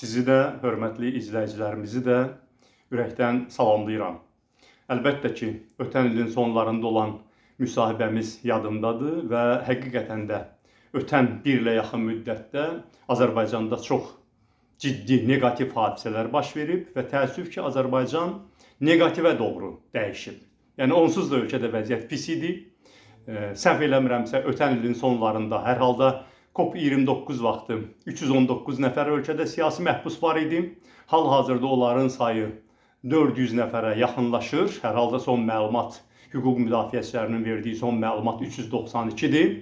Sizi də, hörmətli izləyicilərimizi də ürəkdən salamlayıram. Əlbəttə ki, ötən ilin sonlarında olan müsahibəmiz yadımdadır və həqiqətən də ötən bir ilə yaxın müddətdə Azərbaycanda çox ciddi neqativ hadisələr baş verib və təəssüf ki, Azərbaycan neqativə doğru dəyişib. Yəni onsuz da ölkədə vəziyyət pis idi. Səhv eləmirəmsə, ötən ilin sonlarında hər halda COP29 vaxtı 319 nəfər ölkədə siyasi məhbus var idi. Hal-hazırda onların sayı 400 nəfərə yaxınlaşır. Hər halda son məlumat, hüquq müdafiəçilərinin verdiyi son məlumat 392-dir.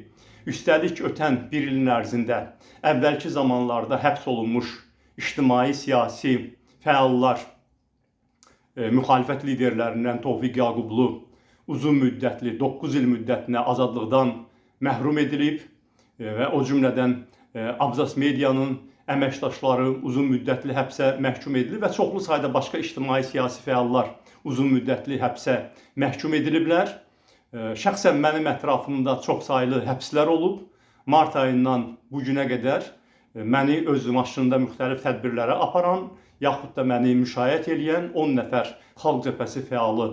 Üstəlik, ötən bir ilin ərzində əvvəlki zamanlarda həbs olunmuş ictimai, siyasi fəallar, müxalifət liderlərindən Tofiq Yaqublu uzun müddətli, 9 il müddətinə azadlıqdan məhrum edilib və o cümlədən Abzas Medianın əməkdaşları uzun müddətli həbsə məhkum edilib və çoxlu sayda başqa ictimai siyasi fəallar uzun müddətli həbsə məhkum ediliblər. Şəxsən mənim ətrafımda çox saylı həbslər olub. Mart ayından bu günə qədər məni öz maşınında müxtəlif tədbirlərə aparan, yaxud da məni müşayiət eləyən 10 nəfər Xalq Cəbhəsi fəalı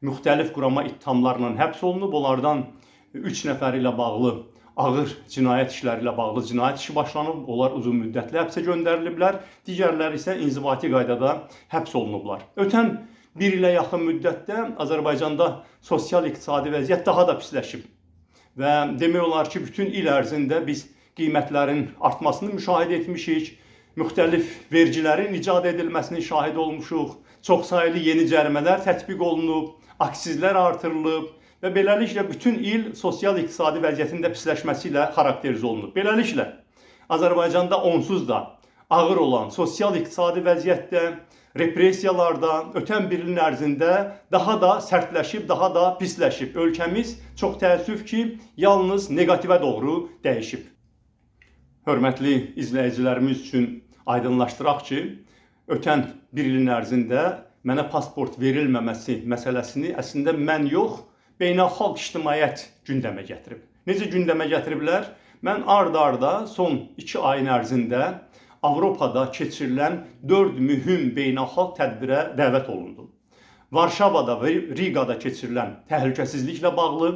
müxtəlif qurama ittihamlarla həbs olunub. Onlardan 3 nəfəri ilə bağlı ağır cinayət işləri ilə bağlı cinayət işi başlanıb. Onlar uzun müddətli həbsə göndəriliblər. Digərləri isə inzibati qaydada həbs olunublar. Ötən bir ilə yaxın müddətdə Azərbaycanda sosial-iqtisadi vəziyyət daha da pisləşib. Və demək olar ki, bütün il ərzində biz qiymətlərin artmasını müşahidə etmişik, müxtəlif vergilərin icad edilməsinin şahidi olmuşuq, çoxsaylı yeni cərimələr tətbiq olunub, aksizlər artırılıb və beləliklə bütün il sosial-iqtisadi vəziyyətin də pisləşməsi ilə xarakterizə olunub. Beləliklə, Azərbaycanda onsuz da ağır olan sosial-iqtisadi vəziyyətdə, repressiyalarda ötən bir ilin ərzində daha da sərtləşib, daha da pisləşib. Ölkəmiz çox təəssüf ki, yalnız neqativə doğru dəyişib. Hörmətli izləyicilərimiz üçün aydınlaşdıraq ki, ötən bir ilin ərzində mənə pasport verilməməsi məsələsini əslində mən yox, beynəlxalq ictimaiyyət gündəmə gətirib. Necə gündəmə gətiriblər? Mən ard-arda son 2 ayın ərzində Avropada keçirilən 4 mühüm beynəlxalq tədbirə dəvət olundum. Varşavada və Riqada keçirilən təhlükəsizliklə bağlı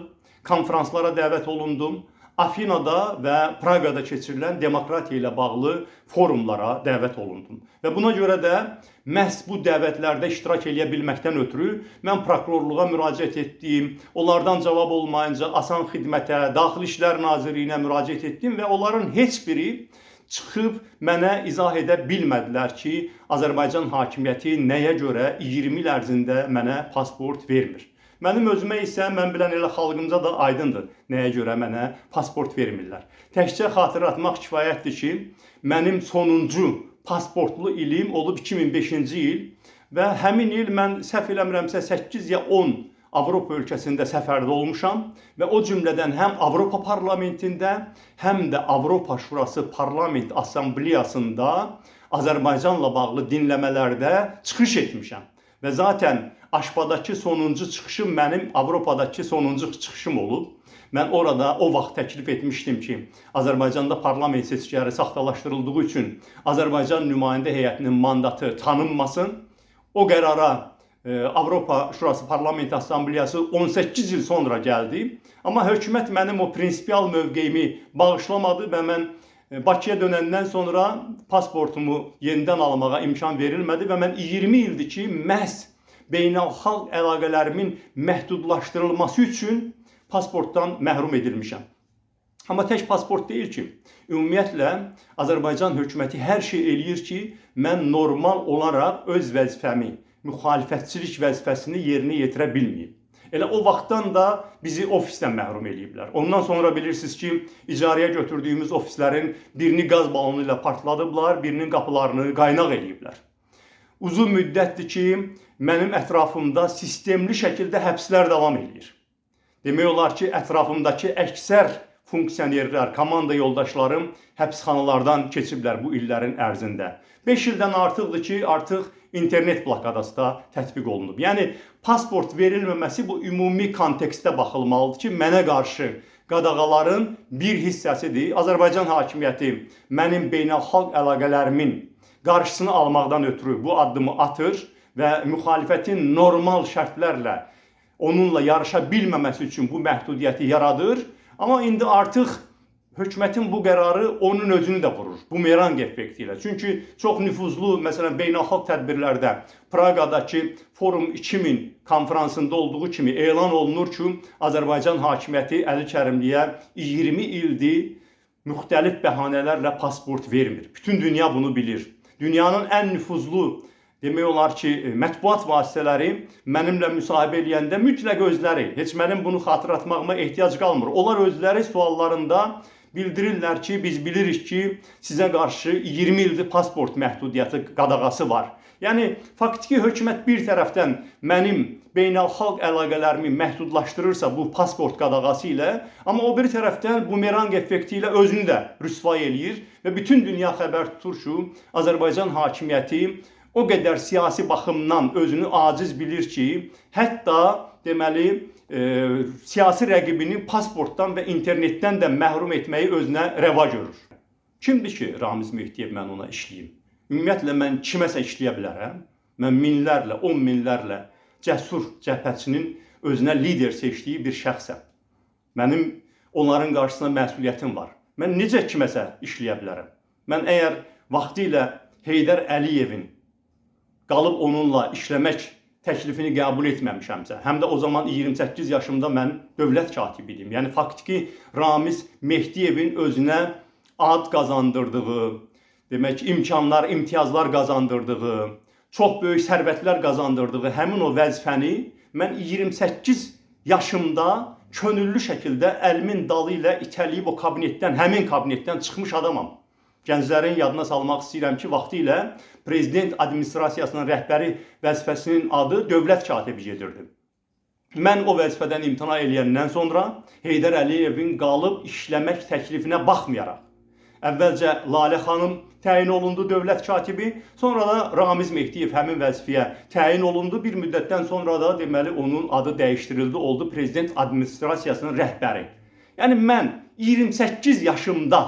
konfranslara dəvət olundum. Afinada və Praqada keçirilən demokratiya ilə bağlı forumlara dəvət olundum. Və buna görə də məhz bu dəvətlərdə iştirak eləyə bilməkdən ötürü mən prokurorluğa müraciət etdim, onlardan cavab olmayınca Asan Xidmətə, Daxili İşlər Nazirliyinə müraciət etdim və onların heç biri çıxıb mənə izah edə bilmədilər ki, Azərbaycan hakimiyyəti nəyə görə 20 il ərzində mənə pasport vermir. Mənim özümə isə, mən bilən elə xalqımıza da aydındır nəyə görə mənə pasport vermirlər. Təkcə xatırlatmaq kifayətdir ki, mənim sonuncu pasportlu ilim olub 2005-ci il və həmin il mən səhv eləmirəmsə 8 ya 10 Avropa ölkəsində səfərdə olmuşam və o cümlədən həm Avropa Parlamentində, həm də Avropa Şurası Parlament Assambleyasında Azərbaycanla bağlı dinləmələrdə çıxış etmişəm. Və zaten AŞPA-dakı sonuncu çıxışım mənim Avropadakı sonuncu çıxışım olub. Mən orada o vaxt təklif etmişdim ki, Azərbaycanda parlament seçkiləri saxtalaşdırıldığı üçün Azərbaycan nümayəndə heyətinin mandatı tanınmasın. O qərara Avropa Şurası Parlament Assambleyası 18 il sonra gəldi. Amma hökumət mənim o prinsipial mövqeyimi bağışlamadı və mən Bakıya dönəndən sonra pasportumu yenidən almağa imkan verilmədi və mən 20 ildir ki, məhz beynəlxalq əlaqələrimin məhdudlaşdırılması üçün pasportdan məhrum edilmişəm. Amma tək pasport deyil ki, ümumiyyətlə Azərbaycan hökuməti hər şey eləyir ki, mən normal olaraq öz vəzifəmi, müxalifətçilik vəzifəsini yerinə yetirə bilməyim. Elə o vaxtdan da bizi ofisdən məhrum eləyiblər. Ondan sonra bilirsiniz ki, icarəyə götürdüyümüz ofislərin birini qaz balonu ilə partladıblar, birinin qapılarını qaynaq eləyiblər. Uzun müddətdir ki, mənim ətrafımda sistemli şəkildə həbslər davam eləyir. Demək olar ki, ətrafımdakı əksər funksionerlər, komanda yoldaşlarım həbsxanalardan keçiblər bu illərin ərzində. 5 ildən artıqdır ki, artıq internet blokadası da tətbiq olunub. Yəni pasport verilməməsi bu ümumi kontekstdə baxılmalıdır ki, mənə qarşı qadağaların bir hissəsidir. Azərbaycan hakimiyyəti mənim beynəlxalq əlaqələrimin qarşısını almaqdan ötürü bu addımı atır və müxalifətin normal şərtlərlə onunla yarışa bilməməsi üçün bu məhdudiyyəti yaradır. Amma indi artıq hökumətin bu qərarı onun özünü də vurur. Bumerang effekti ilə. Çünki çox nüfuzlu, məsələn, beynəlxalq tədbirlərdə Praqadakı Forum 2000 konfransında olduğu kimi elan olunur ki, Azərbaycan hakimiyyəti Əli Kərimliyə 20 ildir müxtəlif bəhanələrlə pasport vermir. Bütün dünya bunu bilir. Dünyanın ən nüfuzlu, demək olar ki, mətbuat vasitələri mənimlə müsahibə eləyəndə mütləq özləri, heç mənim bunu xatırlatmağıma ehtiyac qalmır. Onlar özləri suallarında bildirirlər ki, biz bilirik ki, sizə qarşı 20 ildir pasport məhdudiyyəti qadağası var. Yəni, faktiki hökumət bir tərəfdən mənim beynəlxalq əlaqələrimi məhdudlaşdırırsa bu pasport qadağası ilə, amma o bir tərəfdən bumerang effekti ilə özünü də rüsvay eləyir və bütün dünya xəbər tutur ki, Azərbaycan hakimiyyəti o qədər siyasi baxımdan özünü aciz bilir ki, hətta deməli, siyasi rəqibini pasportdan və internetdən də məhrum etməyi özünə rəva görür. Kimdir ki, Ramiz Mehdiyev mən ona işləyim? Ümumiyyətlə, mən kiməsə işləyə bilərəm. Mən minlərlə, 10 minlərlə cəsur cəbhəçinin özünə lider seçdiyi bir şəxsəm. Mənim onların qarşısında məsuliyyətim var. Mən necə kiməsə işləyə bilərəm? Mən əgər vaxtilə Heydər Əliyevin qalıb onunla işləmək təklifini qəbul etməmişəmsə, həm də o zaman 28 yaşımda mən dövlət katibi idim. Yəni, faktiki Ramiz Mehdiyevin özünə ad qazandırdığı, demək, imkanlar, imtiyazlar qazandırdığı, çox böyük sərvətlər qazandırdığı həmin o vəzifəni mən 28 yaşımda könüllü şəkildə əlimin dalı ilə itələyib o kabinetdən, həmin kabinetdən çıxmış adamam. Gənclərin yadına salmaq istəyirəm ki, vaxtilə prezident administrasiyasının rəhbəri vəzifəsinin adı dövlət katibi gedirdi. Mən o vəzifədən imtina eləyəndən sonra Heydər Əliyevin qalıb işləmək təklifinə baxmayaraq, əvvəlcə Lalə xanım təyin olundu dövlət katibi, sonra da Ramiz Mehdiyev həmin vəzifəyə təyin olundu. Bir müddətdən sonra da deməli onun adı dəyişdirildi, oldu prezident administrasiyasının rəhbəri. Yəni mən 28 yaşımda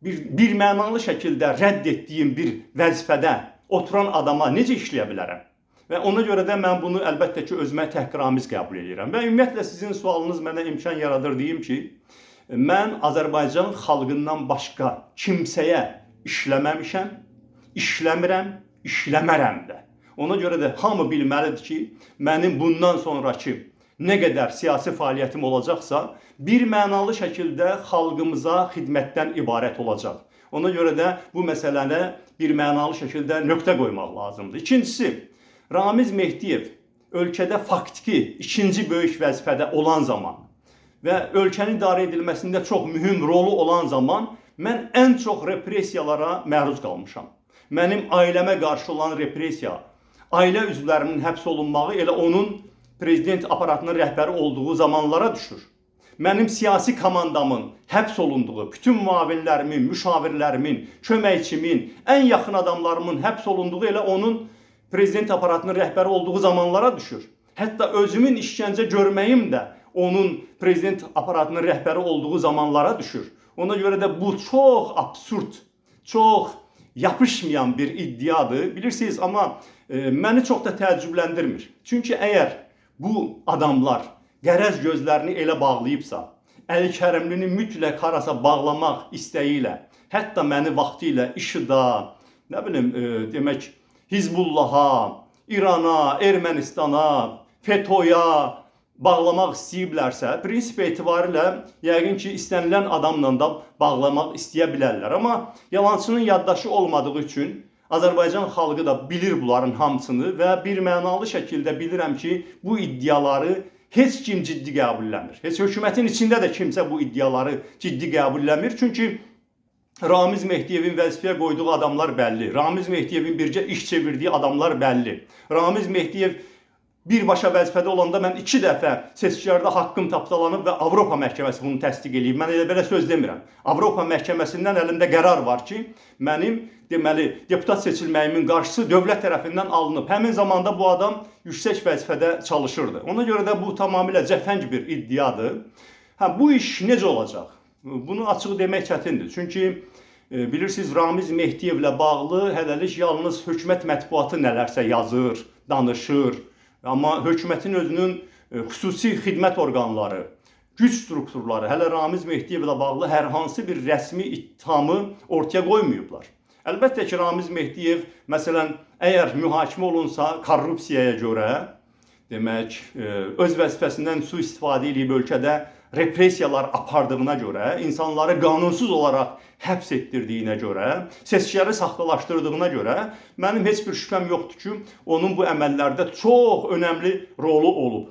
bir mənalı şəkildə rədd etdiyim bir vəzifədə oturan adama necə işləyə bilərəm? Və ona görə də mən bunu əlbəttə ki, özümə təhqiramiz qəbul edirəm. Və ümumiyyətlə sizin sualınız mənə imkan yaradır deyim ki, mən Azərbaycan xalqından başqa kimsəyə işləməmişəm, işləmirəm, işləmərəm də. Ona görə də hamı bilməlidir ki, mənim bundan sonrakı nə qədər siyasi fəaliyyətim olacaqsa, bir mənalı şəkildə xalqımıza xidmətdən ibarət olacaq. Ona görə də bu məsələnə bir mənalı şəkildə nöqtə qoymaq lazımdır. İkincisi, Ramiz Mehdiyev ölkədə faktiki ikinci böyük vəzifədə olan zaman və ölkənin idarə edilməsində çox mühüm rolu olan zaman mən ən çox repressiyalara məruz qalmışam. Mənim ailəmə qarşı olan repressiya, ailə üzvlərimin həbs olunmağı elə onun prezident aparatının rəhbəri olduğu zamanlara düşür. Mənim siyasi komandamın həbs olunduğu, bütün müavinlərimin, müşavirlərimin, köməkçimin, ən yaxın adamlarımın həbs olunduğu elə onun prezident aparatının rəhbəri olduğu zamanlara düşür. Hətta özümün işgəncə görməyim də onun prezident aparatının rəhbəri olduğu zamanlara düşür. Ona görə də bu çox absurd, çox yapışmayan bir iddiadır. Bilirsiniz, amma məni çox da təəccübləndirmir. Çünki əgər bu adamlar qərəz gözlərini elə bağlayıbsa, Əli Kərimlini mütləq harasa bağlamaq istəyi ilə, hətta məni vaxtilə IŞİD-a, nə bilim, demək, Hizbullaha, İrana, Ermənistana, FETÖ-ya bağlamaq istəyiblərsə, prinsip etibarilə yəqin ki, istənilən adamla da bağlamaq istəyə bilərlər. Amma yalançının yaddaşı olmadığı üçün Azərbaycan xalqı da bilir bunların hamısını və bir mənalı şəkildə bilirəm ki, bu iddiaları heç kim ciddi qəbulləmir. Heç hökumətin içində də kimsə bu iddiaları ciddi qəbulləmir. Çünki Ramiz Mehdiyevin vəzifəyə qoyduğu adamlar bəlli. Ramiz Mehdiyevin bircə iş çevirdiyi adamlar bəlli. Ramiz Mehdiyev birbaşa vəzifədə olanda mən 2 dəfə seçkilərdə haqqım tapdalanıb və Avropa Məhkəməsi bunu təsdiq eləyib. Mən elə belə söz demirəm. Avropa Məhkəməsindən əlimdə qərar var ki, mənim deməli deputat seçilməyimin qarşısı dövlət tərəfindən alınıb. Həmin zamanda bu adam yüksək vəzifədə çalışırdı. Ona görə də bu tamamilə cəfəng bir iddiadır. Hə, bu iş necə olacaq? Bunu açıq demək çətindir. Çünki Bilirsiniz, Ramiz Mehdiyevlə bağlı hələlik yalnız hökumət mətbuatı nələrsə yazır, danışır. Amma hökumətin özünün xüsusi xidmət orqanları, güc strukturları hələ Ramiz Mehdiyevlə bağlı hər hansı bir rəsmi ittihamı ortaya qoymayıblar. Əlbəttə ki, Ramiz Mehdiyev, məsələn, əgər mühakimə olunsa korrupsiyaya görə, demək, öz vəzifəsindən sui-istifadə edib ölkədə repressiyalar apardığına görə, insanları qanunsuz olaraq həbs etdirdiyinə görə, seçkiləri saxtalaşdırdığına görə mənim heç bir şübhəm yoxdur ki, onun bu əməllərdə çox önəmli rolu olub.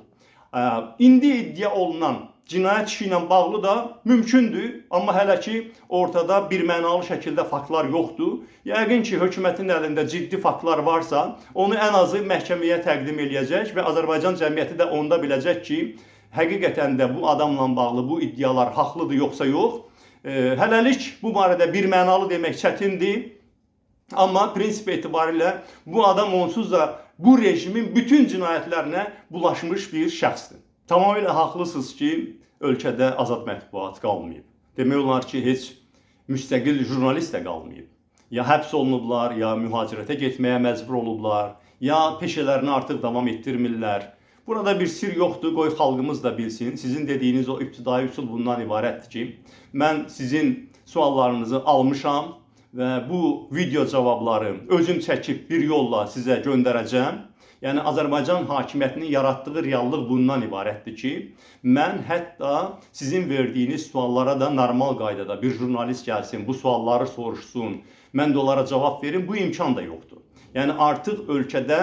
İndi iddia olunan cinayət işi ilə bağlı da mümkündür, amma hələ ki ortada bir mənalı şəkildə faktlar yoxdur. Yəqin ki, hökumətin əlində ciddi faktlar varsa, onu ən azı məhkəməyə təqdim eləyəcək və Azərbaycan cəmiyyəti də onda biləcək ki, həqiqətən də bu adamla bağlı bu iddialar haqlıdır yoxsa yox. Hələlik bu barədə bir mənalı demək çətindir. Amma prinsip etibarilə bu adam onsuz da bu rejimin bütün cinayətlərinə bulaşmış bir şəxsdir. Tamamilə haqlısınız ki, ölkədə azad mətbuat qalmayıb. Demək olar ki, heç müstəqil jurnalist də qalmayıb. Ya həbs olunublar, ya mühacirətə getməyə məcbur olublar, ya peşələrini artıq davam etdirmirlər. Burada bir sir yoxdur, qoy xalqımız da bilsin. Sizin dediyiniz o ibtidai üsul bundan ibarətdir ki, mən sizin suallarınızı almışam və bu video cavabları özüm çəkib bir yolla sizə göndərəcəm. Yəni Azərbaycan hakimiyyətinin yaratdığı reallıq bundan ibarətdir ki, mən hətta sizin verdiyiniz suallara da normal qaydada bir jurnalist gəlsin, bu sualları soruşsun, mən də onlara cavab verim, bu imkan da yoxdur. Yəni artıq ölkədə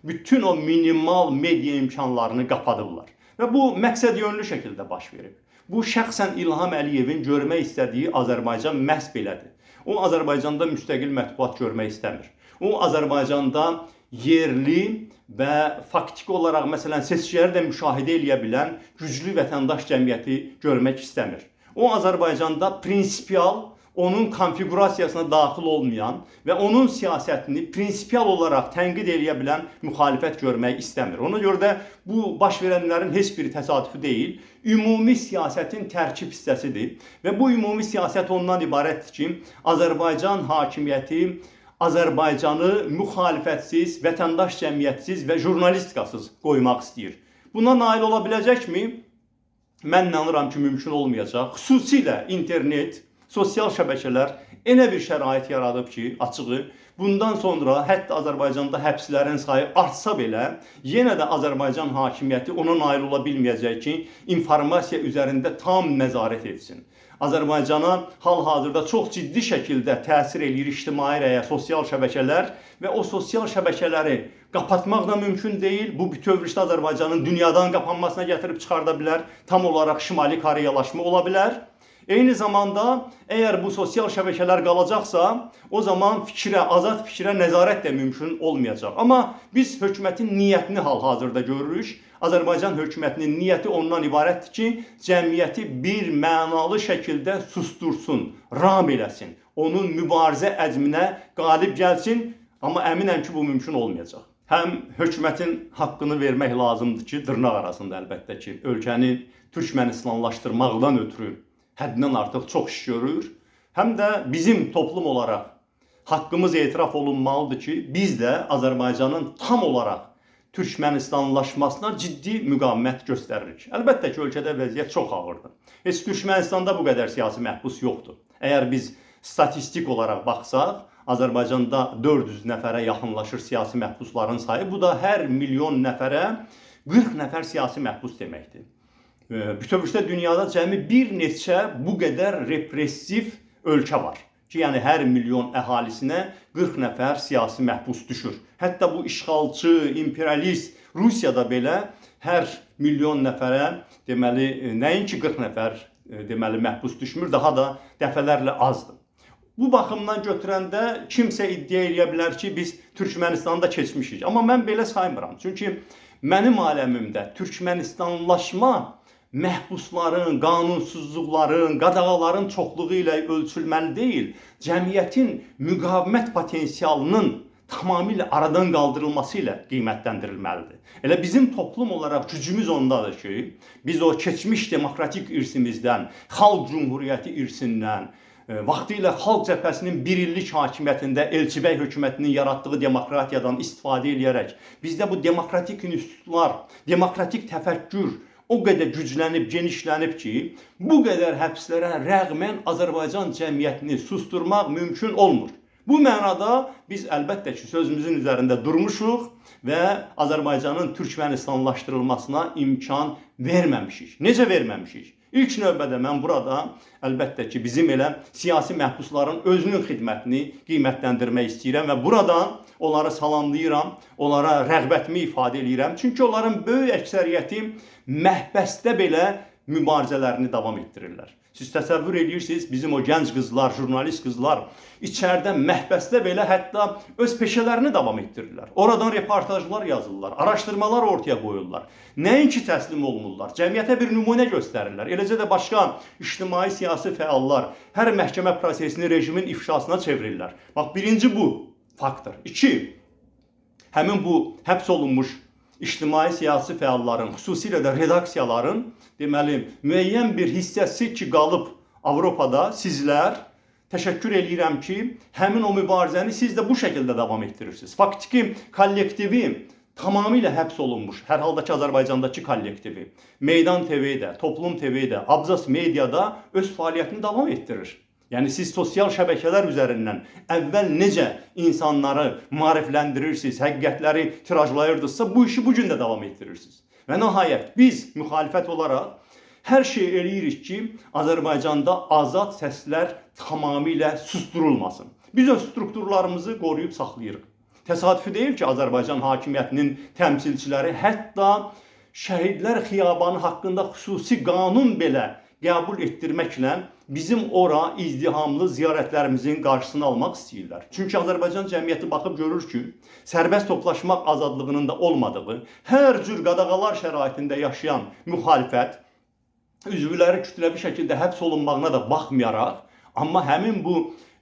bütün o minimal media imkanlarını qapadıblar. Və bu məqsədyönlü şəkildə baş verib. Bu şəxsən İlham Əliyevin görmək istədiyi Azərbaycan məhz belədir. O Azərbaycanda müstəqil mətbuat görmək istəmir. O Azərbaycanda yerli və faktiki olaraq məsələn seçkiləri də müşahidə eləyə bilən güclü vətəndaş cəmiyyəti görmək istəmir. O Azərbaycanda prinsipial onun konfiqurasiyasına daxil olmayan və onun siyasətini prinsipial olaraq tənqid eləyə bilən müxalifət görmək istəmir. Ona görə də bu baş verənlərin heç biri təsadüfi deyil, ümumi siyasətin tərkib hissəsidir və bu ümumi siyasət ondan ibarətdir ki, Azərbaycan hakimiyyəti Azərbaycanı müxalifətsiz, vətəndaş cəmiyyətsiz və jurnalistikasız qoymaq istəyir. Buna nail ola biləcəkmi? Mən inanıram ki, mümkün olmayacaq. Xüsusilə internet, sosial şəbəkələr elə bir şərait yaradıb ki, açığı, bundan sonra hətta Azərbaycanda həbslərin sayı artsa belə, yenə də Azərbaycan hakimiyyəti ona nail ola bilməyəcək ki, informasiya üzərində tam nəzarət etsin. Azərbaycana hal-hazırda çox ciddi şəkildə təsir eləyir ictimai rəyə, sosial şəbəkələr və o sosial şəbəkələri qapatmaq da mümkün deyil. Bu bütövlükdə Azərbaycanın dünyadan qapanmasına gətirib çıxarda bilər. Tam olaraq Şimali Koreyalaşma ola bilər. Eyni zamanda əgər bu sosial şəbəkələr qalacaqsa, o zaman fikrə, azad fikrə nəzarət də mümkün olmayacaq. Amma biz hökumətin niyyətini hal-hazırda görürük. Azərbaycan hökumətinin niyyəti ondan ibarətdir ki, cəmiyyəti bir mənalı şəkildə sustursun, ram eləsin, onun mübarizə əzminə qalib gəlsin, amma əminəm ki, bu mümkün olmayacaq. Həm hökumətin haqqını vermək lazımdır ki, dırnaq arasında əlbəttə ki, ölkəni Türkmənistanlaşdırmaqdan ötürü həddindən artıq çox iş görür. Həm də bizim toplum olaraq haqqımız etiraf olunmalıdır ki, biz də Azərbaycanın tam olaraq Türkmənistanlaşmasına ciddi müqavimət göstəririk. Əlbəttə ki, ölkədə vəziyyət çox ağırdır. Heç Türkmənistanda bu qədər siyasi məhbus yoxdur. Əgər biz statistik olaraq baxsaq, Azərbaycanda 400 nəfərə yaxınlaşır siyasi məhbusların sayı. Bu da hər milyon nəfərə 40 nəfər siyasi məhbus deməkdir. Bütövlükdə dünyada cəmi bir neçə bu qədər repressiv ölkə var ki, yəni hər milyon əhalisinə 40 nəfər siyasi məhbus düşür. Hətta bu işğalçı, imperialist Rusiyada belə hər milyon nəfərə deməli nəinki 40 nəfər deməli məhbus düşmür, daha da dəfələrlə azdır. Bu baxımdan götürəndə kimsə iddia eləyə bilər ki, biz Türkmənistanda keçmişik. Amma mən belə saymıram. Çünki mənim aləmimdə Türkmənistanlaşma məhbusların, qanunsuzluqların, qadağaların çoxluğu ilə ölçülməli deyil, cəmiyyətin müqavimət potensialının tamamilə aradan qaldırılması ilə qiymətləndirilməlidir. Elə bizim toplum olaraq gücümüz ondadır ki, biz o keçmiş demokratik irsimizdən, xalq cümhuriyyəti irsindən, Vaxtilə Xalq Cəbhəsinin bir illik hakimiyyətində Elçibəy hökumətinin yaratdığı demokratiyadan istifadə eləyərək bizdə bu demokratik institutlar, demokratik təfəkkür o qədər güclənib, genişlənib ki, bu qədər həbslərə rəğmən Azərbaycan cəmiyyətini susturmaq mümkün olmur. Bu mənada biz əlbəttə ki, sözümüzün üzərində durmuşuq və Azərbaycanın Türkmənistanlaşdırılmasına imkan verməmişik. Necə verməmişik? İlk növbədə mən burada əlbəttə ki, bizim elə siyasi məhbusların özünün xidmətini qiymətləndirmək istəyirəm və buradan onları salamlayıram, onlara rəğbətimi ifadə eləyirəm. Çünki onların böyük əksəriyyəti məhbəsdə belə mübarizələrini davam etdirirlər. Siz təsəvvür edirsiniz, bizim o gənc qızlar, jurnalist qızlar içəridə məhbəsdə belə hətta öz peşələrini davam etdirirlər. Oradan reportajlar yazırlar, araşdırmalar ortaya qoyurlar. Nəinki təslim olmurlar, cəmiyyətə bir nümunə göstərirlər. Eləcə də başqa ictimai siyasi fəallar hər məhkəmə prosesini rejimin ifşasına çevirirlər. Bax, birinci bu faktor. İki, həmin bu həbs olunmuş ictimai siyasi fəalların, xüsusilə də redaksiyaların, deməli, müəyyən bir hissəsi ki, qalıb Avropada, sizlər təşəkkür eləyirəm ki, həmin o mübarizəni siz də bu şəkildə davam etdirirsiniz. Faktiki kollektivi tamamilə həbs olunmuş, hər halda ki, Azərbaycandakı kollektivi Meydan TV-də, Toplum TV-də, Abzas Mediada öz fəaliyyətini davam etdirir. Yəni siz sosial şəbəkələr üzərindən əvvəl necə insanları maarifləndirirsiniz, həqiqətləri tirajlayırdınızsa, bu işi bu gün də davam etdirirsiniz. Və nəhayət biz müxalifət olaraq hər şey eləyirik ki, Azərbaycanda azad səslər tamamilə susdurulmasın. Biz öz strukturlarımızı qoruyub saxlayırıq. Təsadüfi deyil ki, Azərbaycan hakimiyyətinin təmsilçiləri hətta Şəhidlər Xiyabanı haqqında xüsusi qanun belə qəbul etdirməklə bizim ora izdihamlı ziyarətlərimizin qarşısını almaq istəyirlər. Çünki Azərbaycan cəmiyyəti baxıb görür ki, sərbəst toplaşmaq azadlığının da olmadığı, hər cür qadağalar şəraitində yaşayan müxalifət üzvləri kütləvi şəkildə həbs olunmağına da baxmayaraq, amma həmin bu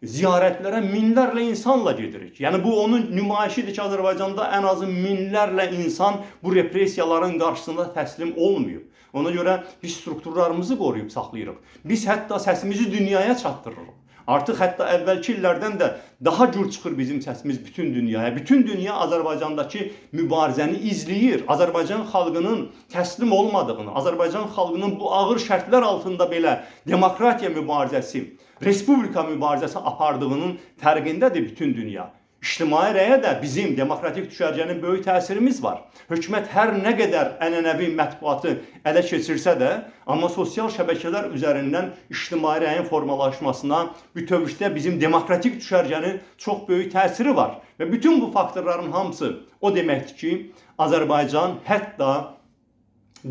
ziyarətlərə minlərlə insanla gedirik. Yəni bu onun nümayişidir ki, Azərbaycanda ən azı minlərlə insan bu repressiyaların qarşısında təslim olmayıb. Ona görə biz strukturlarımızı qoruyub saxlayırıq. Biz hətta səsimizi dünyaya çatdırırıq. Artıq hətta əvvəlki illərdən də daha gür çıxır bizim səsimiz bütün dünyaya. Bütün dünya Azərbaycandakı mübarizəni izləyir. Azərbaycan xalqının təslim olmadığını, Azərbaycan xalqının bu ağır şərtlər altında belə demokratiya mübarizəsi, respublika mübarizəsi apardığının fərqindədir bütün dünya. İctimai rəyə də bizim demokratik düşərgənin böyük təsirimiz var. Hökumət hər nə qədər ənənəvi mətbuatı ələ keçirsə də, amma sosial şəbəkələr üzərindən ictimai rəyin formalaşmasına bütövlükdə bizim demokratik düşərgənin çox böyük təsiri var. Və bütün bu faktorların hamısı o deməkdir ki, Azərbaycan hətta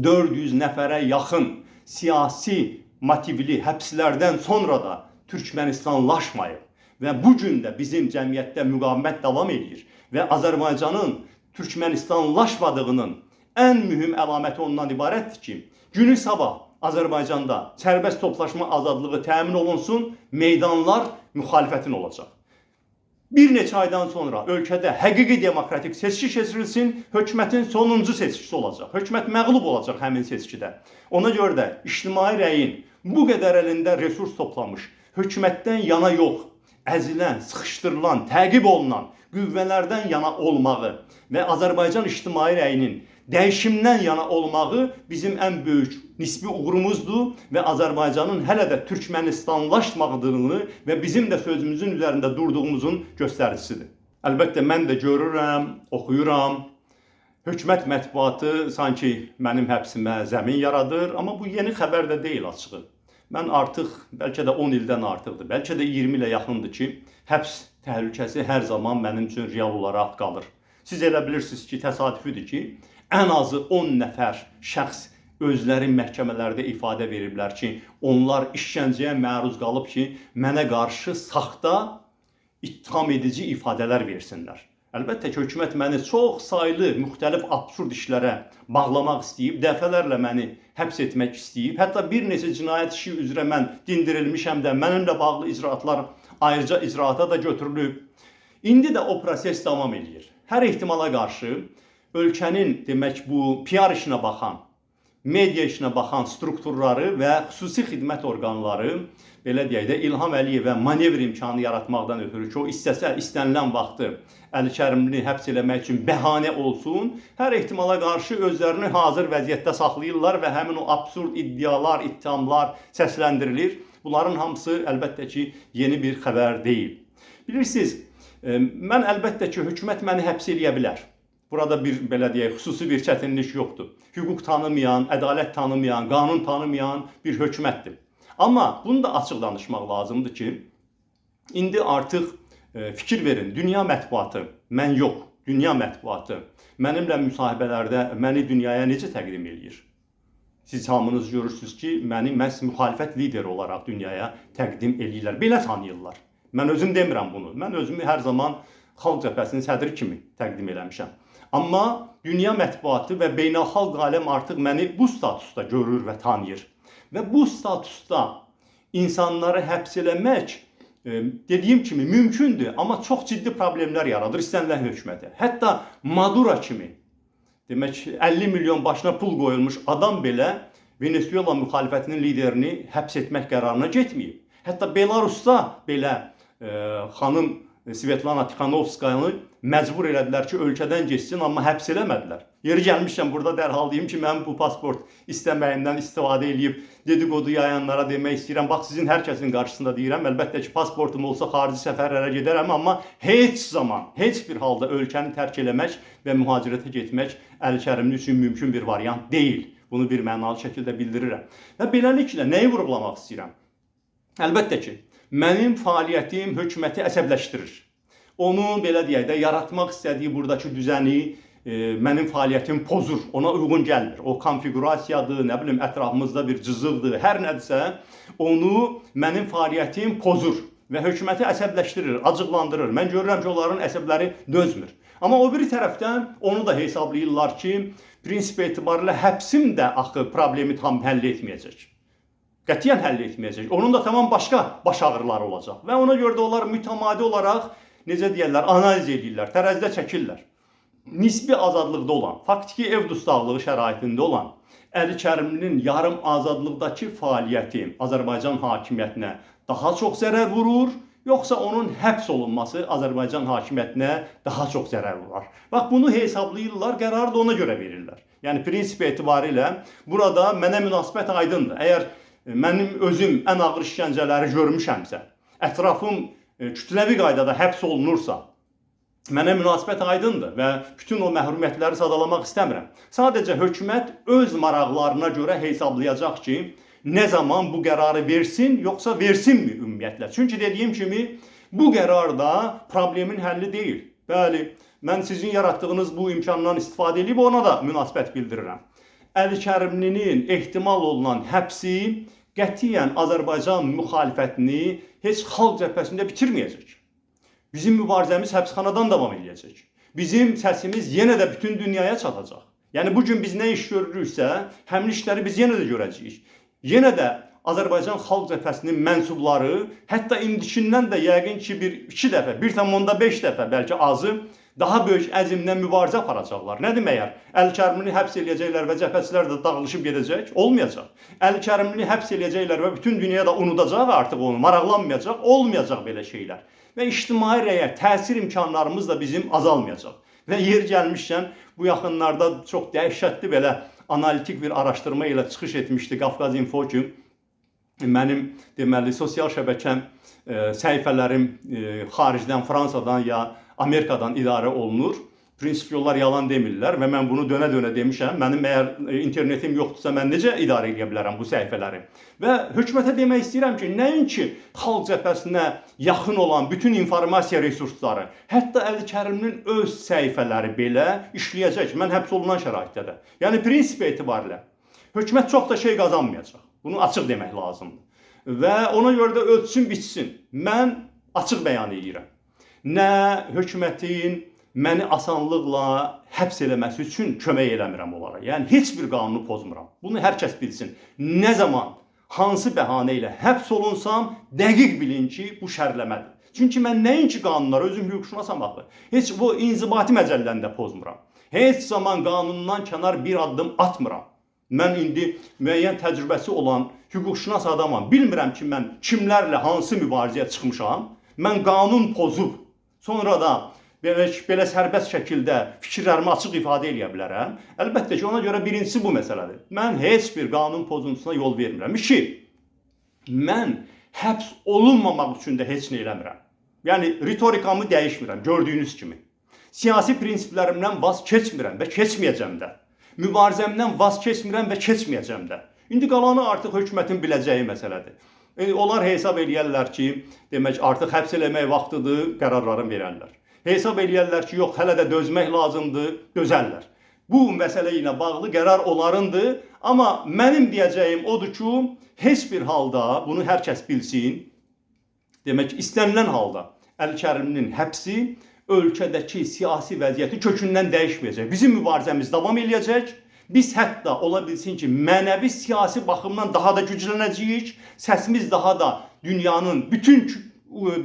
400 nəfərə yaxın siyasi motivli həbslərdən sonra da Türkmənistanlaşmayıb. Və bu gün də bizim cəmiyyətdə müqavimət davam edir və Azərbaycanın Türkmənistanlaşmadığının ən mühüm əlaməti ondan ibarətdir ki, günü sabah Azərbaycanda sərbəst toplaşma azadlığı təmin olunsun, meydanlar müxalifətin olacaq. Bir neçə aydan sonra ölkədə həqiqi demokratik seçki keçirilsin, hökumətin sonuncu seçkisi olacaq. Hökumət məğlub olacaq həmin seçkidə. Ona görə də ictimai rəyin bu qədər əlində resurs toplamış, hökumətdən yana yox, əzilən, sıxışdırılan, təqib olunan qüvvələrdən yana olmağı və Azərbaycan ictimai rəyinin dəyişimdən yana olmağı bizim ən böyük nisbi uğurumuzdur və Azərbaycanın hələ də Türkmənistanlaşmadığını və bizim də sözümüzün üzərində durduğumuzun göstəricisidir. Əlbəttə mən də görürəm, oxuyuram. Hökumət mətbuatı sanki mənim həbsimə zəmin yaradır, amma bu yeni xəbər də deyil açığı. Mən artıq bəlkə də 10 ildən artıqdır, bəlkə də 20 ilə yaxındır ki, həbs təhlükəsi hər zaman mənim üçün real olaraq qalır. Siz elə bilirsiniz ki, təsadüfüdür ki, ən azı 10 nəfər şəxs özləri məhkəmələrdə ifadə veriblər ki, onlar işgəncəyə məruz qalıb ki, mənə qarşı saxta ittiham edici ifadələr versinlər. Əlbəttə ki, hökumət məni çox saylı müxtəlif absurd işlərə bağlamaq istəyib, dəfələrlə məni həbs etmək istəyib. Hətta bir neçə cinayət işi üzrə mən dindirilmişəm də, mənimlə bağlı icraatlar ayrıca icraata da götürülüb. İndi də o proses davam eləyir. Hər ehtimala qarşı ölkənin demək bu PR işinə baxan media işinə baxan strukturları və xüsusi xidmət orqanları, belə deyək də, İlham Əliyevə manevr imkanı yaratmaqdan ötürü ki, o istəsə istənilən vaxtı Əli Kərimlini həbs eləmək üçün bəhanə olsun, hər ehtimala qarşı özlərini hazır vəziyyətdə saxlayırlar və həmin o absurd iddialar, ittihamlar səsləndirilir. Bunların hamısı əlbəttə ki, yeni bir xəbər deyil. Bilirsiniz, mən əlbəttə ki, hökumət məni həbs eləyə bilər. Burada bir, belə deyək, xüsusi bir çətinlik yoxdur. Hüquq tanımayan, ədalət tanımayan, qanun tanımayan bir hökumətdir. Amma bunu da açıq danışmaq lazımdır ki, indi artıq fikir verin, dünya mətbuatı, mən yox, dünya mətbuatı mənimlə müsahibələrdə məni dünyaya necə təqdim eləyir? Siz hamınız görürsünüz ki, məni məhz müxalifət lideri olaraq dünyaya təqdim eləyirlər. Belə tanıyırlar. Mən özüm demirəm bunu. Mən özümü hər zaman Xalq Cəbhəsinin sədri kimi təqdim eləmişəm. Amma dünya mətbuatı və beynəlxalq aləm artıq məni bu statusda görür və tanıyır. Və bu statusda insanları həbs eləmək, dediyim kimi mümkündür, amma çox ciddi problemlər yaradır istənilən hökumətə. Hətta Maduro kimi, demək 50 milyon başına pul qoyulmuş adam belə Venezuela müxalifətinin liderini həbs etmək qərarına getməyib. Hətta Belarusda belə xanım Svetlana Tixanovskayanı məcbur elədilər ki, ölkədən getsin, amma həbs eləmədilər. Yeri gəlmişkən burada dərhal deyim ki, mənim bu pasport istəməyimdən istifadə eləyib dedikodu yayanlara demək istəyirəm. Bax, sizin hər kəsin qarşısında deyirəm. Əlbəttə ki, pasportum olsa xarici səfərlərə gedərəm, amma heç zaman, heç bir halda ölkəni tərk eləmək və mühacirətə getmək Əli Kərimli üçün mümkün bir variant deyil. Bunu bir mənalı şəkildə bildirirəm. Və beləliklə nəyi vurğulamaq istəyirəm? Əlbəttə ki, mənim fəaliyyətim hökuməti əsəbləşdirir. Onun, belə deyək də, yaratmaq istədiyi buradakı düzəni mənim fəaliyyətim pozur, ona uyğun gəlmir. O konfiqurasiyadır, nə bilim, ətrafımızda bir cızıqdır, hər nədirsə, onu mənim fəaliyyətim pozur və hökuməti əsəbləşdirir, acıqlandırır. Mən görürəm ki, onların əsəbləri dözmür. Amma o biri tərəfdən onu da hesablayırlar ki, prinsip etibarilə həbsim də axı problemi tam həll etməyəcək. Qətiyyən həll etməyəcək. Onun da tamam başqa baş ağrıları olacaq. Və ona görə də onlar mütəmadi olaraq, necə deyərlər, analiz edirlər, tərəzidə çəkirlər. Nisbi azadlıqda olan, faktiki ev dustaqlığı şəraitində olan Əli Kərimlinin yarım azadlıqdakı fəaliyyəti Azərbaycan hakimiyyətinə daha çox zərər vurur, yoxsa onun həbs olunması Azərbaycan hakimiyyətinə daha çox zərər vurar? Bax, bunu hesablayırlar, qərarı da ona görə verirlər. Yəni, prinsip etibarilə burada mənə münasibət aydındır. Əgər mənim özüm ən ağır işgəncələri görmüşəmsə, ətrafım kütləvi qaydada həbs olunursa, mənə münasibət aydındır və bütün o məhrumiyyətləri sadalamaq istəmirəm. Sadəcə hökumət öz maraqlarına görə hesablayacaq ki, nə zaman bu qərarı versin, yoxsa versinmi ümumiyyətlə? Çünki dediyim kimi, bu qərar da problemin həlli deyil. Bəli, mən sizin yaratdığınız bu imkandan istifadə edib ona da münasibət bildirirəm. Əli Kərimlinin ehtimal olunan həbsi qətiyyən Azərbaycan müxalifətini heç Xalq Cəbhəsində bitirməyəcək. Bizim mübarizəmiz həbsxanadan davam eləyəcək. Bizim səsimiz yenə də bütün dünyaya çatacaq. Yəni, bugün biz nə iş görürüksə, həmin işləri biz yenə də görəcəyik. Yenə də Azərbaycan Xalq Cəbhəsinin mənsubları, hətta indikindən də yəqin ki, bir iki dəfə, 1,5 dəfə bəlkə azı daha böyük əzmlə mübarizə aparacaqlar. Nə demək əgər? Əli Kərimlini həbs eləyəcəklər və cəbhəçilər də dağılışıb gedəcək? Olmayacaq. Əli Kərimlini həbs eləyəcəklər və bütün dünya da unudacaq artıq onu, maraqlanmayacaq, olmayacaq belə şeylər. Və ictimai rəyə təsir imkanlarımız da bizim azalmayacaq. Və yer gəlmişkən bu yaxınlarda çox dəhşətli belə analitik bir araşdırma ilə çıxış etmişdi Qafqaz Info ki, mənim deməli sosial şəbəkəm, səhifələrim xaricdən, Fransadan ya Amerikadan idarə olunur. Prinsipli onlar yalan demirlər və mən bunu dönə-dönə demişəm. Mənim əgər internetim yoxdursa, mən necə idarə edə bilərəm bu səhifələri? Və hökumətə demək istəyirəm ki, nəinki Xalq Cəbhəsinə yaxın olan bütün informasiya resursları, hətta Əli Kərimlinin öz səhifələri belə işləyəcək. Mən həbs olunan şəraitdə də. Yəni, prinsip etibarilə hökumət çox da şey qazanmayacaq. Bunu açıq demək lazımdır. Və ona görə də ölçsün, biçsin. Mən açıq bəyan edirəm. Nə hökumətin məni asanlıqla həbs eləməsi üçün kömək eləmirəm onlara. Yəni, heç bir qanunu pozmuram. Bunu hər kəs bilsin. Nə zaman, hansı bəhanə ilə həbs olunsam, dəqiq bilin ki, bu şərləmədir. Çünki mən nəinki qanunları, özüm hüquqşünasam axı. Heç bu inzibati məcəlləni də pozmuram. Heç zaman qanundan kənar bir addım atmıram. Mən indi müəyyən təcrübəsi olan hüquqşünas adamam. Bilmirəm ki, mən kimlərlə hansı mübarizəyə çıxmışam. Mən qanun pozub, sonra da belə sərbəst şəkildə fikirlərimi açıq ifadə eləyə bilərəm. Əlbəttə ki, ona görə birincisi bu məsələdir. Mən heç bir qanun pozuntusuna yol vermirəm. İki, mən həbs olunmamaq üçün də heç nə eləmirəm. Yəni ritorikamı dəyişmirəm, gördüyünüz kimi. Siyasi prinsiplərimdən vaz keçmirəm və keçməyəcəm də. Mübarizəmdən vaz keçmirəm və keçməyəcəm də. İndi qalanı artıq hökumətin biləcəyi məsələdir. Onlar hesab eləyərlər ki, demək artıq həbs eləmək vaxtıdır, qərarlarını verərlər. Hesab eləyərlər ki, yox, hələ də dözmək lazımdır, dözərlər. Bu məsələ ilə bağlı qərar onlarındır, amma mənim deyəcəyim odur ki, heç bir halda, bunu hər kəs bilsin, demək istənilən halda Əli Kərimlinin həbsi ölkədəki siyasi vəziyyəti kökündən dəyişməyəcək. Bizim mübarizəmiz davam eləyəcək. Biz hətta ola bilsin ki, mənəvi siyasi baxımdan daha da güclənəcəyik. Səsimiz daha da dünyanın bütün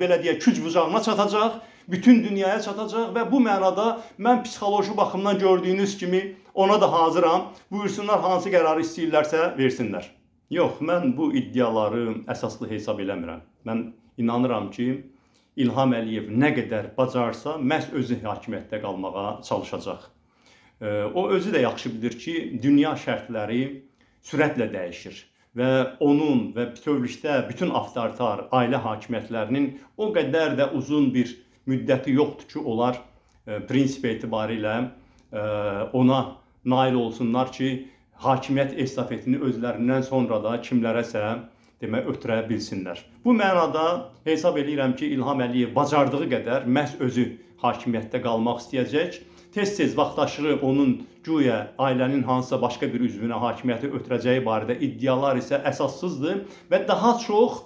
belə deyək, küc bucağına çatacaq, bütün dünyaya çatacaq və bu mənada mən psixoloji baxımdan gördüyünüz kimi ona da hazıram. Buyursunlar, hansı qərarı istəyirlərsə versinlər. Yox, mən bu iddiaları əsaslı hesab eləmirəm. Mən inanıram ki, İlham Əliyev nə qədər bacarsa, məhz özü hakimiyyətdə qalmağa çalışacaq. O özü də yaxşı bilir ki, dünya şərtləri sürətlə dəyişir və onun və bütövlükdə bütün avtoritar ailə hakimiyyətlərinin o qədər də uzun bir müddəti yoxdur ki, onlar prinsip etibarilə ona nail olsunlar ki, hakimiyyət estafetini özlərindən sonra da kimlərəsə demək ötürə bilsinlər. Bu mənada hesab eləyirəm ki, İlham Əliyev bacardığı qədər məhz özü hakimiyyətdə qalmaq istəyəcək. Tez-tez vaxtaşırı onun güya ailənin hansısa başqa bir üzvünə hakimiyyəti ötürəcəyi barədə iddialar isə əsassızdır və daha çox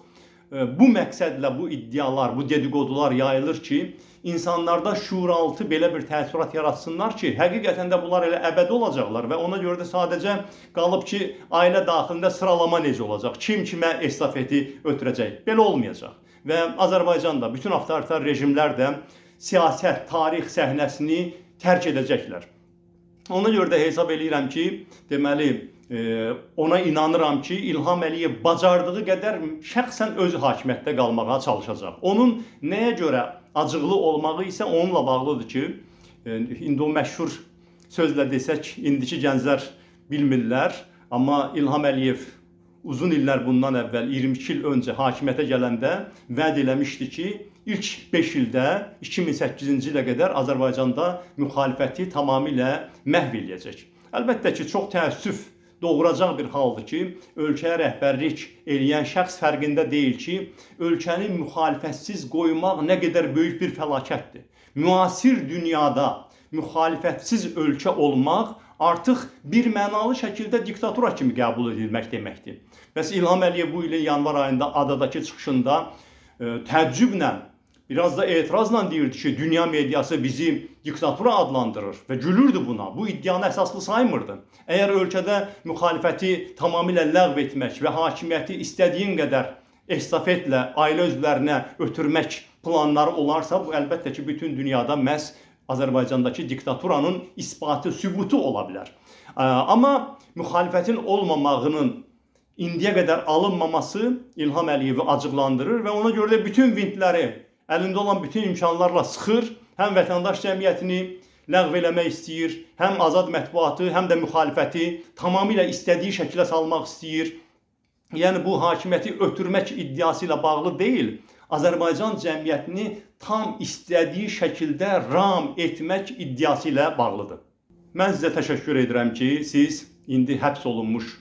bu məqsədlə bu iddialar, bu dediqodular yayılır ki, insanlarda şuuraltı belə bir təəssürat yaratsınlar ki, həqiqətən də bunlar elə əbədi olacaqlar və ona görə də sadəcə qalıb ki, ailə daxilində sıralama necə olacaq, kim kimə estafeti ötürəcək. Belə olmayacaq. Və Azərbaycanda bütün avtoritar rejimlər də siyasət, tarix səhnəsini tərk edəcəklər. Ona görə də hesab eləyirəm ki, deməli, ona inanıram ki, İlham Əliyev bacardığı qədər şəxsən özü hakimiyyətdə qalmağa çalışacaq. Onun nəyə görə acıqlı olmağı isə onunla bağlıdır ki, indi o məşhur sözlə desək, indiki gənclər bilmirlər, amma İlham Əliyev uzun illər bundan əvvəl, 22 il öncə hakimiyyətə gələndə vəd eləmişdi ki, ilk 5 ildə 2008-ci ilə qədər Azərbaycanda müxalifəti tamamilə məhv eləyəcək. Əlbəttə ki, çox təəssüf doğuracaq bir haldır ki, ölkəyə rəhbərlik eləyən şəxs fərqində deyil ki, ölkəni müxalifətsiz qoymaq nə qədər böyük bir fəlakətdir. Müasir dünyada müxalifətsiz ölkə olmaq artıq bir mənalı şəkildə diktatura kimi qəbul edilmək deməkdir. Bəs İlham Əliyev bu ilin yanvar ayında adadakı çıxışında təəccüblə, biraz da etirazla deyirdi ki, dünya mediası bizi diktatura adlandırır və gülürdü buna. Bu iddianı əsaslı saymırdı. Əgər ölkədə müxalifəti tamamilə ləğv etmək və hakimiyyəti istədiyin qədər estafetlə ailə üzvlərinə ötürmək planları olarsa, bu əlbəttə ki, bütün dünyada məhz Azərbaycandakı diktaturanın isbatı, sübutu ola bilər. Amma müxalifətin olmamağının indiyə qədər alınmaması İlham Əliyevi acıqlandırır və ona görə də bütün vintləri əlində olan bütün imkanlarla sıxır, həm vətəndaş cəmiyyətini ləğv eləmək istəyir, həm azad mətbuatı, həm də müxalifəti tamamilə istədiyi şəklə salmaq istəyir. Yəni bu hakimiyyəti ötürmək iddiası ilə bağlı deyil, Azərbaycan cəmiyyətini tam istədiyi şəkildə ram etmək iddiası ilə bağlıdır. Mən sizə təşəkkür edirəm ki, siz indi həbs olunmuş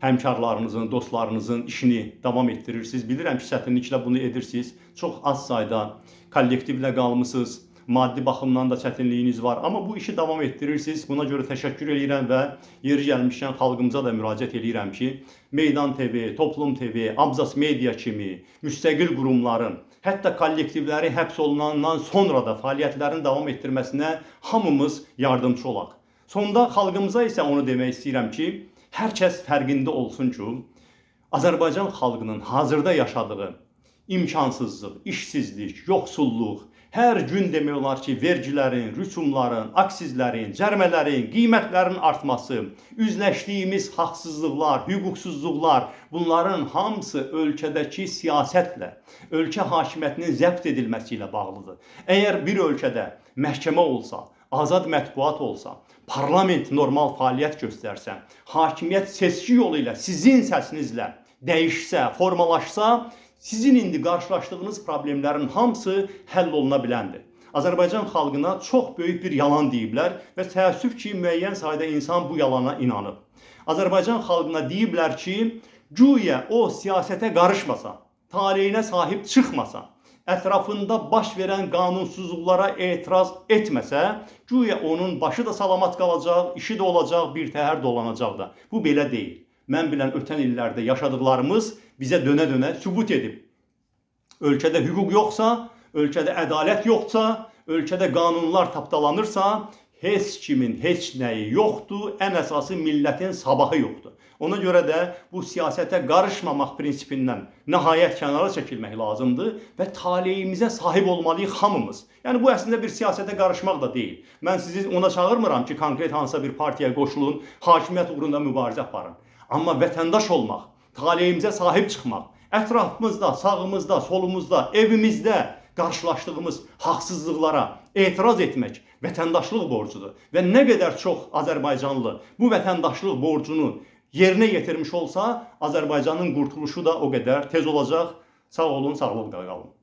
həmkarlarınızın, dostlarınızın işini davam etdirirsiniz. Bilirəm ki, çətinliklə bunu edirsiniz. Çox az sayda kollektivlə qalmısınız. Maddi baxımdan da çətinliyiniz var. Amma bu işi davam etdirirsiniz. Buna görə təşəkkür eləyirəm və yeri gəlmişkən xalqımıza da müraciət eləyirəm ki, Meydan TV, Toplum TV, Abzas Media kimi müstəqil qurumların, hətta kollektivləri həbs olunandan sonra da fəaliyyətlərini davam etdirməsinə hamımız yardımçı olaq. Sonda xalqımıza isə onu demək istəyirəm ki, hər kəs fərqində olsun ki, Azərbaycan xalqının hazırda yaşadığı imkansızlıq, işsizlik, yoxsulluq, Hər gün demək olar ki, vergilərin, rüsumların, aksizlərin, cərimələrin, qiymətlərin artması, üzləşdiyimiz haqsızlıqlar, hüquqsuzluqlar, bunların hamısı ölkədəki siyasətlə, ölkə hakimiyyətinin zəbt edilməsi ilə bağlıdır. Əgər bir ölkədə məhkəmə olsa, azad mətbuat olsa, parlament normal fəaliyyət göstərsə, hakimiyyət seçki yolu ilə sizin səsinizlə dəyişsə, formalaşsa, sizin indi qarşılaşdığınız problemlərin hamısı həll oluna biləndir. Azərbaycan xalqına çox böyük bir yalan deyiblər və təəssüf ki, müəyyən sayda insan bu yalana inanıb. Azərbaycan xalqına deyiblər ki, güya o siyasətə qarışmasa, taleyinə sahib çıxmasa, ətrafında baş verən qanunsuzluqlara etiraz etməsə, güya onun başı da salamat qalacaq, işi də olacaq, bir təhər dolanacaq da. Bu belə deyil. Mən bilən ötən illərdə yaşadıqlarımız bizə dönə-dönə sübut edib. Ölkədə hüquq yoxsa, ölkədə ədalət yoxsa, ölkədə qanunlar tapdalanırsa, heç kimin heç nəyi yoxdur, ən əsası millətin sabahı yoxdur. Ona görə də bu siyasətə qarışmamaq prinsipindən nəhayət kənara çəkilmək lazımdır və taleyimizə sahib olmalıyıq hamımız. Yəni bu əslində bir siyasətə qarışmaq da deyil. Mən sizi ona çağırmıram ki, konkret hansısa bir partiyaya qoşulun, hakimiyyət uğrunda mübarizə aparın. Amma vətəndaş olmaq, taleyimizə sahib çıxmaq, ətrafımızda, sağımızda, solumuzda, evimizdə qarşılaşdığımız haqsızlıqlara etiraz etmək vətəndaşlıq borcudur. Və nə qədər çox azərbaycanlı bu vətəndaşlıq borcunu yerinə yetirmiş olsa, Azərbaycanın qurtuluşu da o qədər tez olacaq. Sağ olun, sağlıqla qalın.